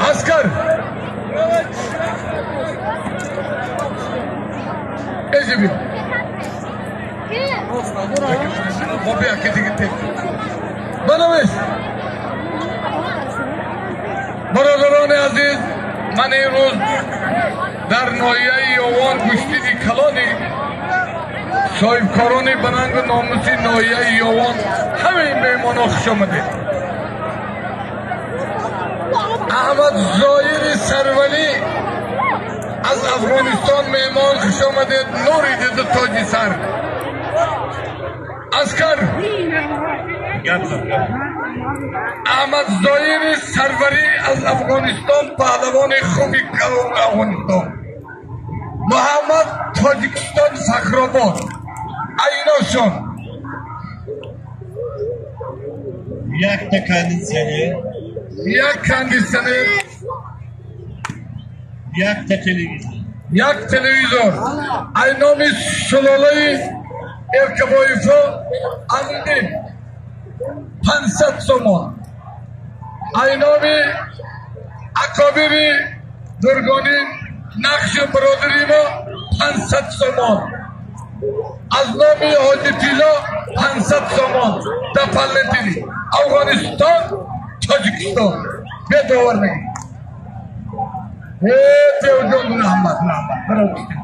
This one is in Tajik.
Аскар. Эжи. Банавис. Бародарони азиз, ман имрӯз дар ноҳияи Ёвон гӯштини калони соҳибкорони ба нангу номуси ноҳияи Ёвон ҳамаи меҳмонҳо хуш омадед. Аҳмад Зоири Сарвалӣ аз Афғонистон меҳмон хуш омадед, нури дида тоҷи сар. Аскар. Аҳмад Зоири Сарварӣ аз Афғонистон, паҳлавони хуби Афғонистон. Муҳаммад Тоҷикистон Фахробод. Айношон. Якта кондитсионер. Як кондитсионер. Якта телевизор. Як телевизор. Ай номи сулолаи Эркабоевҳо Амдин 500 сомон. Ай номи акобири Дургонӣ нақши бародари мо 500 сомон. Аз номи Ҳоҷи Тилло 500 сомон. Дополнительный. Афғонистон, Тоҷикистон. Бедовар мегирем. Э, Теоҷон, раҳмат, раҳмат. Бародар.